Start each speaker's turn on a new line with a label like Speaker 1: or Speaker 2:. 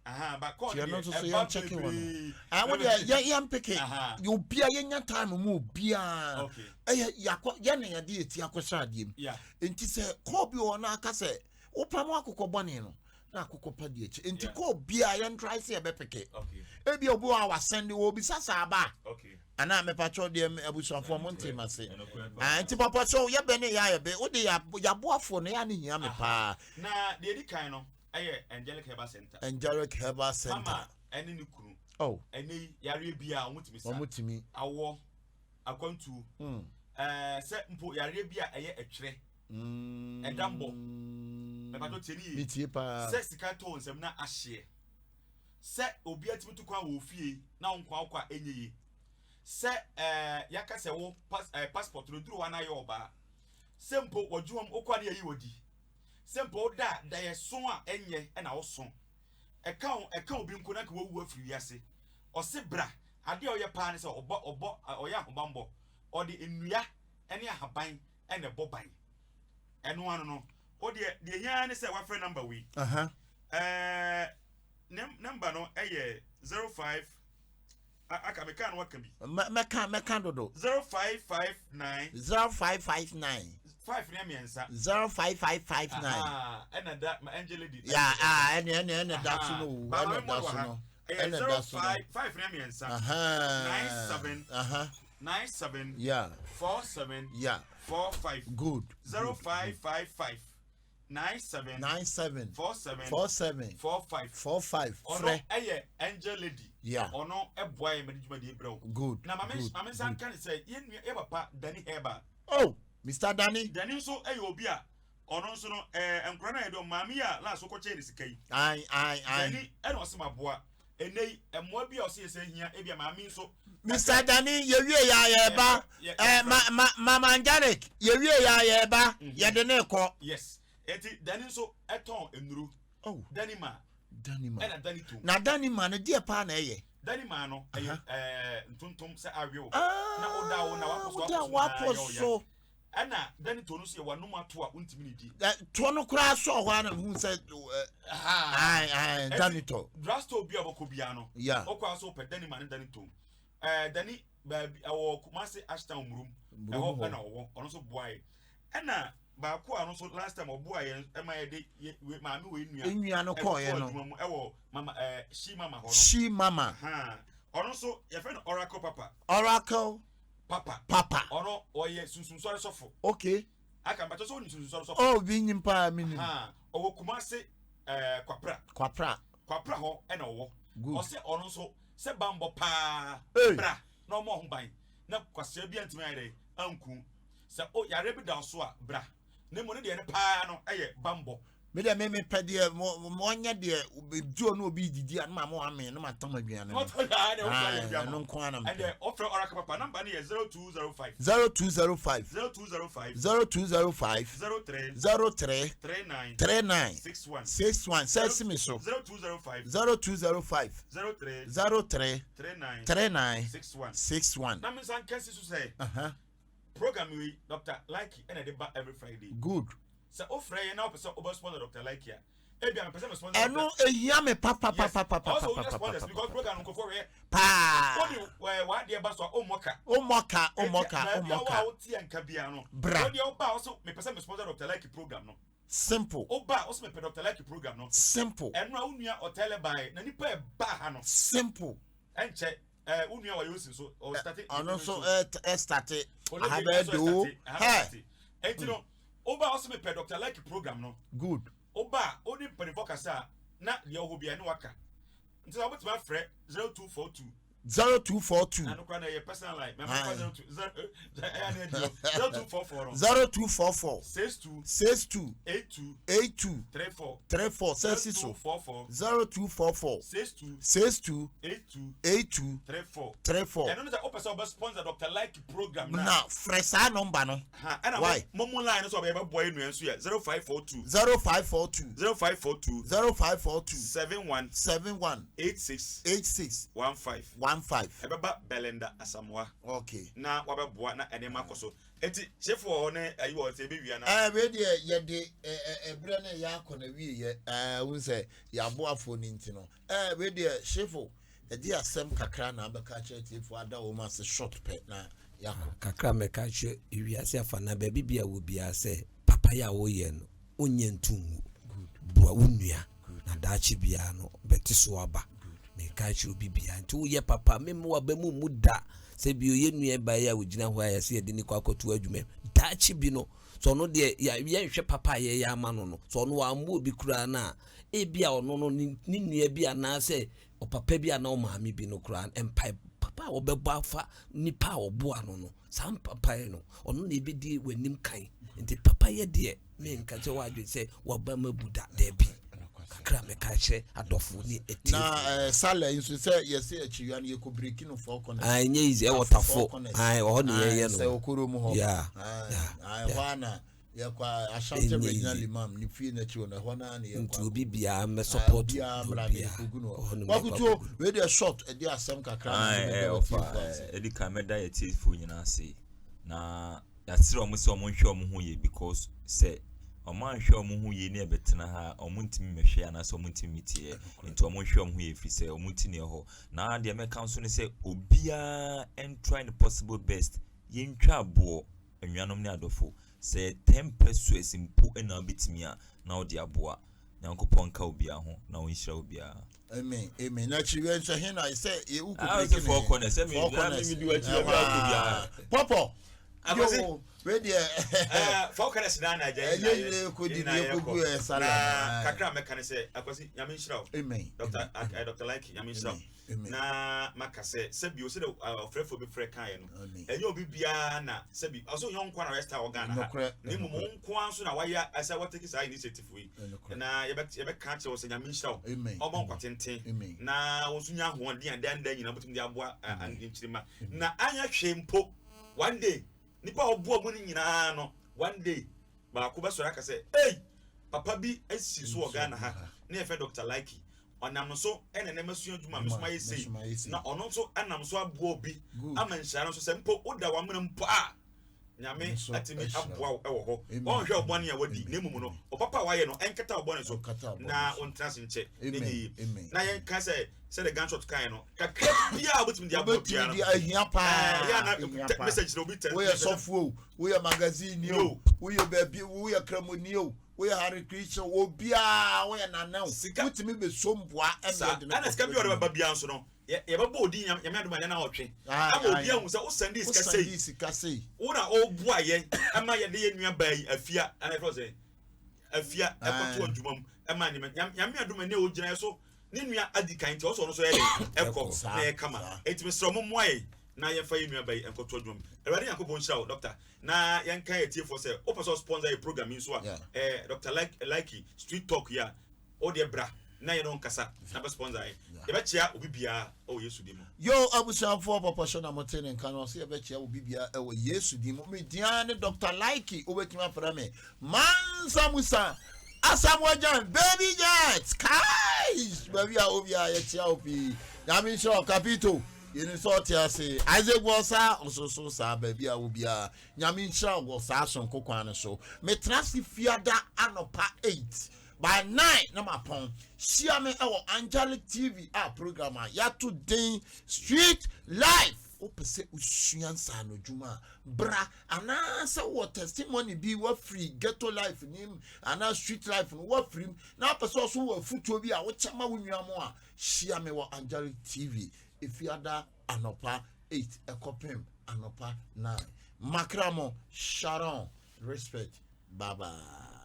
Speaker 1: Tiɛ no nso so yɛn kyɛke wɔ no. Ah, wo deɛ yɛn yɛn peke. Obia yɛnya time mu obia. Ɛyɛ yakɔ yɛn na yɛde yɛ ti akɔhyɛ adeɛ mu. Nti sɛ kɔɔ bi wɔ na aka sɛ wopam akokɔ bɔne no na akokɔ pa di akyi. Nti kɔɔ bia yɛn try sɛ yɛbɛpeke. Ebi obi wɔ a wasɛnde wɔ obisa saa ba. Anaa mepakyɛw deɛ abusuafoɔ mo nte ma se. Ah, nti papakyɛw yɛbɛ ne yɛ ayɛbɛ wode yɛaboafoɔ no yɛ a ne hia me paa.
Speaker 2: Na deɛ edi kan no. ɛyɛ Angelic Herbal Center.
Speaker 1: Angelic Herbal Center.
Speaker 2: Mama ɛne ne kunu.
Speaker 1: Oh.
Speaker 2: Ɛnɛ yi yareɛ bi a wɔn tumi sa.
Speaker 1: Wɔn tumi.
Speaker 2: Awɔ, akwantuo. Ɛɛ sɛ mpo yareɛ bi a ɛyɛ ɛtwerɛ. Ɛdambɔ. Mɛpatɔ tie ne yie.
Speaker 1: Ne tie paa.
Speaker 2: Sɛ sika tɔ nsam na ahyeɛ. Sɛ obi atumi tu kwan wɔ ofie na wɔn kwan akɔ a ɛnyɛ yie. Sɛ ɛɛ yaka sɛ wo pas ɛɛ passport no duru hɔ anayɛ ɔbaa. Sɛ mpo wɔdwuma mu okɔ a ne yɛyi wɔ di. Sɛ mpo woda a, daeɛso a ɛnyɛ na woso. Ɛka wo, ɛka obi nko na anka wawu afiri wiase. Ɔse bra, adeɛ a ɔyɛ paa ne sɛ ɔbɔ, ɔbɔ, ɔyɛ ahobanbɔ. Ɔde nnua ne ahaban na ɛbɔ ban. Ɛno ano no, wo deɛ, deɛ ɛhia ara ne sɛ wafrɛ number wei. Ɛɛ, ne number no ɛyɛ 05 aka meka no waka bi.
Speaker 1: Mɛka mɛka dodo.
Speaker 2: 0559.
Speaker 1: 0559.
Speaker 2: 5 ne mmiɛnsa.
Speaker 1: 05559.
Speaker 2: Ɛna da ma angel lady.
Speaker 1: Ya ah ɛna ɛna ɛna da so no o ɛna da so no. Ɛna da so no.
Speaker 2: 5 ne mmiɛnsa. 97. 97.
Speaker 1: Yeah.
Speaker 2: 47.
Speaker 1: Yeah.
Speaker 2: 45.
Speaker 1: Good.
Speaker 2: 0555. 97.
Speaker 1: 97.
Speaker 2: 47.
Speaker 1: 47.
Speaker 2: 45.
Speaker 1: 45.
Speaker 2: Ɔno
Speaker 1: Frɛ.
Speaker 2: ɛyɛ angel lady.
Speaker 1: Yeah.
Speaker 2: Ɔno ɛboa yɛn mɛde dwumadie brɛ wo.
Speaker 1: Good.
Speaker 2: Na maame
Speaker 1: Good.
Speaker 2: maame nsa nka ne sɛ yɛn nua yɛ papa Danny Herbal.
Speaker 1: Oh, Mr. Danny.
Speaker 2: Danny nso ɛyɛ obi a ɔno nso no ɛɛ nkora no a yɛde ɔmo maame yi a last ɔkɔkyɛɛ ne sika yi.
Speaker 1: Ayi ayi ayi.
Speaker 2: Danny ɛna ɔse maboa. Ɛnɛ yi mmoa bi a ɔse yɛsɛ hia ebi a maame nso.
Speaker 1: Mr. Danny yɛwie yɛ a yɛba. Ɛɛ ma ma mama Angelic yɛwie yɛ a yɛba yɛde ne kɔ.
Speaker 2: Yes. Eti Danny nso ɛtɔn nnuro.
Speaker 1: Oh.
Speaker 2: Danny ma.
Speaker 1: Danny ma.
Speaker 2: Ɛna Danny to.
Speaker 1: Na Danny ma no deɛ paa na ɛyɛ.
Speaker 2: Danny ma no ɛyɛ ɛɛ ntontom sɛ awe o.
Speaker 1: Ah,
Speaker 2: Na woda wo na wakɔ so
Speaker 1: woda
Speaker 2: akɔ so
Speaker 1: wakɔ
Speaker 2: na ayɛ ɔya.
Speaker 1: so.
Speaker 2: Ɛna Danny to no nso yɛ wanum ato a wontumi ne di.
Speaker 1: Ɛ toɔ no koraa sɔɔ hɔ a na mehu sɛ ɛ ae ae Danny tɔ.
Speaker 2: Drugstore bi a wɔkɔ biara no.
Speaker 1: Yeah.
Speaker 2: Wokɔ a so wopɛ Danny ma ne Danny to. Ɛɛ Danny baabi ɛwɔ Kumasi Ashtown Murum.
Speaker 1: Murum
Speaker 2: Ɛhɔ
Speaker 1: hɔ.
Speaker 2: ɛna ɔwɔ ɔno nso boa yɛ. Ɛna baako a ɔno nso last time ɔboa yɛn ɛma yɛde yɛ we maame wei nua.
Speaker 1: Nua no kɔɔyɛ no.
Speaker 2: Ɛkɔɔ adwuma mu ɛwɔ mama ɛɛ She Mama hɔ no.
Speaker 1: She Mama.
Speaker 2: Ahaa. Ɔno nso yɛfrɛ no Oracle Papa.
Speaker 1: Oracle.
Speaker 2: Papa.
Speaker 1: Papa.
Speaker 2: Ɔno ɔyɛ sunsunsɔre sɔfo.
Speaker 1: Okay.
Speaker 2: Aka mpakyɛ sɛ wonim sunsunsɔre sɔfo.
Speaker 1: Oh, bi nyim paa mi nim.
Speaker 2: Ahaa. Ɔwɔ Kumasi ɛɛ Kwapra.
Speaker 1: Kwapra.
Speaker 2: Kwapra hɔ ɛna ɔwɔ.
Speaker 1: Good.
Speaker 2: Ɔsɛ ɔno nso sɛ bambɔ paa.
Speaker 1: Hey.
Speaker 2: Bra na ɔmɔ ho ban na kwasea bi antumi ayɛ dɛ anku. Sɛ o yare bi da so a bra. Na mmom ne deɛ no paa no ɛyɛ bambɔ.
Speaker 1: Me deɛ me mepɛ deɛ mo mo ɔnyɛ deɛ di ɔne obi didi a ne ma mo amee ne ma tam aduane no.
Speaker 2: Ɔtɔ yaa na ɔfra yɛ aduane.
Speaker 1: Ɛno nko ara na mepɛ.
Speaker 2: Ɛnɛ ɔfrɛ Oracle Papa namba no yɛ 0205.
Speaker 1: 0205.
Speaker 2: 0205.
Speaker 1: 0205.
Speaker 2: 03.
Speaker 1: 03.
Speaker 2: 39.
Speaker 1: 39.
Speaker 2: 61.
Speaker 1: 61 sɛ si mi so.
Speaker 2: 0205.
Speaker 1: 0205.
Speaker 2: 03.
Speaker 1: 03.
Speaker 2: 39.
Speaker 1: 39.
Speaker 2: 61.
Speaker 1: 61.
Speaker 2: Na mi nsa nkɛse so sɛ.
Speaker 1: Uh-huh.
Speaker 2: Program yi Dr. Likey ɛna ɛde ba every Friday.
Speaker 1: Good.
Speaker 2: Sɛ ofrɛ yɛn na wopɛ sɛ wobɛ sponsor Dr. Likey a, ebi a mepɛ sɛ me sponsor.
Speaker 1: Ɛno ehia me papapapapapa.
Speaker 2: Yes, also wonya sponsors because program no nkurɔfoɔ hwɛ.
Speaker 1: Paa.
Speaker 2: Wode ɛɛ w'adeɛ ba so a ommɔ ka.
Speaker 1: Ommɔ ka, ommɔ ka,
Speaker 2: Eti
Speaker 1: ommɔ
Speaker 2: baabi a
Speaker 1: ka.
Speaker 2: wo a wote nka biara no.
Speaker 1: Bra.
Speaker 2: Wodeɛ woba a wose mepɛ sɛ me sponsor Dr. Likey program no.
Speaker 1: Simple.
Speaker 2: Woba a wose mepɛ Dr. Likey program no.
Speaker 1: Simple.
Speaker 2: Ɛno a wo nua ɔtɛlɛ baeɛ na nipa ɛbaa ha no.
Speaker 1: Simple.
Speaker 2: Ɛnkyɛ ɛɛ wo nua wayɛ osi nso ɔstate.
Speaker 1: Ɔno nso ɛstate. Aha bɛyɛ doo.
Speaker 2: Hɛ. Eti no woba a wose mepɛ Dr. Likey program no.
Speaker 1: Good.
Speaker 2: Woba a wone mpanimfoɔ kasa a na deɛ ɔwɔ hɔ biara ne waka. Nti sɛ wobɛtumi afrɛ 0242.
Speaker 1: 0242.
Speaker 2: Na no koraa na ɛyɛ personal line. Mɛmfa 02 0 ɛyɛ ne ɛdi 0244 no.
Speaker 1: 0244.
Speaker 2: 62.
Speaker 1: 62.
Speaker 2: 82.
Speaker 1: 82.
Speaker 2: 34.
Speaker 1: 34 sɛ si so.
Speaker 2: 0244.
Speaker 1: 0244.
Speaker 2: 62.
Speaker 1: 62.
Speaker 2: 82.
Speaker 1: 82.
Speaker 2: 34.
Speaker 1: 34.
Speaker 2: Ɛno ne sɛ wopɛ sɛ wobɛ sponsor Dr. Like program na.
Speaker 1: Na frɛ saa nɔmba no.
Speaker 2: Ha ɛna
Speaker 1: Why?
Speaker 2: mo mo line no so ɔbɛyɛ bɛboa yɛ nua nso yɛ 0542.
Speaker 1: 0542.
Speaker 2: 0542.
Speaker 1: 0542.
Speaker 2: 71.
Speaker 1: 71.
Speaker 2: 86.
Speaker 1: 86.
Speaker 2: 15.
Speaker 1: 15.
Speaker 2: Ɛbɛba Belinda Asamoah.
Speaker 1: Okay.
Speaker 2: Na wabɛboa na nneɛma akɔ so. Eti kyefo wɔ hɔ ne ayi wɔ hɔ sɛ ebewia na.
Speaker 1: Ɛɛ wei deɛ yɛde ɛɛ ɛbrɛ no yɛ akɔ na wie yɛ ɛɛ wohu sɛ yɛaboafoɔ no nti no ɛɛ wei deɛ kyefo ɛde asɛm kakra na abɛka akyerɛ atiefoɔ ada wɔn ase short pɛ na yɛakɔ.
Speaker 3: Kakra mɛka akyerɛ ewiase afa na baabi bia wɔ biara sɛ papa yɛ a woyɛ no wonyɛ nto ngu. Boa wo nua na daakye biara no bɛte so aba. Meka akyerɛ obi biara nti woyɛ papa memma waba mu mmu da sɛ bio yɛ nua ba yi a ogyina hɔ a yɛsɛ yɛde ne kɔ akɔto adwuma mu daakye bi no sɛ ɔno deɛ yɛnhwɛ papa a yɛyɛ ama no no sɛ ɔno wammoa obi koraa no a ebi a ɔno no ne nua bi anaasɛ ɔpapa bi anaa ɔmaame bi no koraa mpae papa a wɔbɛbɔ afa nipa a ɔboa no no saa mpapae no ɔno na ebedi w'anim kan nti papa yɛ deɛ menka sɛ wadwen sɛ waba ma bu da daabi kakra mɛka kyerɛ adɔfo ne atiefo
Speaker 1: na eh, sala yi nso sɛ yɛsɛ akyiwia no yɛkɔ biriki no fɔ kɔnɛ
Speaker 3: ah, ɛnyɛ easy ɛwɔ tafo ɛwɔ hɔ ne yɛyɛ no
Speaker 1: sɛ okoro mu hɔ
Speaker 3: yeah,
Speaker 1: yeah, ɛhɔ ana yɛkɔ Ashanti Regional Imam ne fie n'akyi hɔ no ɛhɔ naa na yɛkɔ
Speaker 3: nti obi biara mmɛ support
Speaker 1: obiara mmra na yɛkɔgu no hɔ wakutuo wei deɛ short ɛde asɛm kakra na
Speaker 4: ɛbɛda wɔ ase ɛdi kan mɛda yɛ tiefoɔ nyinaa ase na yɛasrɛ wɔn sɛ wɔn nhwɛ wɔn ho yie because sɛ wɔn anhwɛ wɔn ho yie ne ɛbɛtena ha a wɔn ntumi mmɛhwɛ anaasɛ wɔn ntumi mmɛtie nti wɔn nhwɛ wɔn ho yie firi sɛ wɔn ti ne ɛhɔ na deɛ mɛka nso ne sɛ obiara try ne possible best yɛntwa aboɔ anuanom ne adɔfo Sɛ 10 pesewas mpo na wobɛtumi a, na wode aboa. Nyankopɔn nka obiara ho na ɔnhyira obiara.
Speaker 1: Amen amen. Na akyiri wɛ nso he na sɛ yɛ wokɔ
Speaker 4: Ah,
Speaker 1: breki
Speaker 4: sɛ
Speaker 1: ne
Speaker 4: four corners, sɛ me
Speaker 1: four
Speaker 4: me
Speaker 1: corners.
Speaker 4: me di w'akyi baabi a wokɔ biara.
Speaker 1: Pɔpɔ.
Speaker 2: Akwasi.
Speaker 1: Yo, wei deɛ.
Speaker 2: Eh, four corners na na agya
Speaker 1: Ɛyɛ yie kɔdi ne yɛkɔgu ɛ sala.
Speaker 2: Na kakra a mɛka ne sɛ Akwasi Nyame nhyira wo.
Speaker 1: Amen.
Speaker 2: Dr. eh, Dr. Like Nyame nhyira wo.
Speaker 1: Amen.
Speaker 2: Na maka sɛ sɛbi o sɛdeɛ ɔfrɛfoɔ bi frɛ kaeɛ no
Speaker 1: Amen.
Speaker 2: ɛnyɛ obi biara na sɛbi ɔsɛ onyɛ nkoa na ɔyɛ star wɔ Ghana ha
Speaker 1: Nokorɛ,
Speaker 2: na mmom wo nkoa nso na wayɛ sɛ watake saa initiative yi
Speaker 1: Nokorɛ.
Speaker 2: na yɛbɛ yɛbɛka akyerɛ wo sɛ Nyame nhyira wo
Speaker 1: Amen.
Speaker 2: ɔmɔ nkwa tenten
Speaker 1: Amen.
Speaker 2: na wo nso nya ahoɔden a dan dan nyinaa wobɛtumi de aboa nkyirimma na anyɛ hwee mpo one day nipa a ɔboa mu no nyinaa no one day baako bɛsɔre aka sɛ ei papa bi asi so wɔ Ghana ha ne yɛfrɛ Dr. Likey ɔnam no so ɛna ɛnɛ masua adwuma me so mayɛ sei na ɔno nso ɛnam so aboa obi ama nhyira no nso sɛ mpo woda wamena mpo a nyame atumi aboa wo ɛwɔ hɔ ɔnhwɛ ɔbɔne a wadi na mmom no ɔpapa a wayɛ no ɛnkata ɔbɔne so na ɔntena ase nkyɛ ne nyɛ yie na yɛnka sɛ sɛde gunshot kae no kakra biara wobɛtumi de aboa biara
Speaker 1: no ahia paa
Speaker 2: yɛ na message na obi tɛ
Speaker 1: woyɛ sɔfoɔ o woyɛ magazine o woyɛ baabi woyɛ kramoni o woyɛ Hare Krishna obiara woyɛ nana o wotumi bɛ so mboa ɛna
Speaker 2: ɛde no ɛna sika bi ɔde bɛba biara nso no yɛbɛbɔ odi nyame adom a na ɔtwe ama obi ahu sɛ wosɛnde sika sei
Speaker 1: sika sei
Speaker 2: wo na ɔboa yɛ ɛma yɛde yɛ nua baa yi afia ɛna ɛfrɛ sɛ afia ɛkɔto adwuma mu ɛma nneɛma nyame adom ɛne ɔgyina yɛ so ne nua adi kan nti ɔsɔ ɔno nso yɛ dɛ ɛkɔ na yɛ kama eti mesrɛ mo mmoa yɛ na yɛmfa yɛ nua ba yi nkɔto adwuma mu awurade nyankopɔn nhyira wo dɔkta na yɛnka yɛ tiefoɔ sɛ wopɛ sɛ sponsor yɛ program yi nso a eh, dr like like street talk yi a wodeɛ bra na yɛne wo nkasa na bɛ sponsor yɛ yɛbɛkyea obi biara ɛwɔ yesu din mu.
Speaker 1: Yo abusuafoɔ papa so na mote ne nka no ɔsɛ yɛbɛkyea obi biara ɛwɔ yesu din mu me din ara ne Dr. Likey wobɛtumi afrɛ me Mansa Musa Asamoah Gyan Baby Jet Kaish baabi a obiara yɛkyea wo pii Nyame nhyira wo Kapito yɛnim sɛ ɔte ase Isaac Bɔsa ɔsoso saa baabi a obiara Nyame nhyira wo wɔ saa sonko kwan no so metra ase fiada anɔpa 8 by 9 na mapɔn hyia me ɛwɔ Angelic TV a program a yɛato din Street Life wopɛ sɛ wosua nsaanodwuma a bra anaasɛ wɔ testimony bi wafiri ghetto life nim anaa street life no wafiri mu na apɛ sɛ ɔso wɔ afutuo bi a wokyɛ ma wo nua mo a hyia me wɔ Angelic TV efiada anɔpa 8 ɛkɔpem anɔpa 9 makra mo Sharon respect bye bye.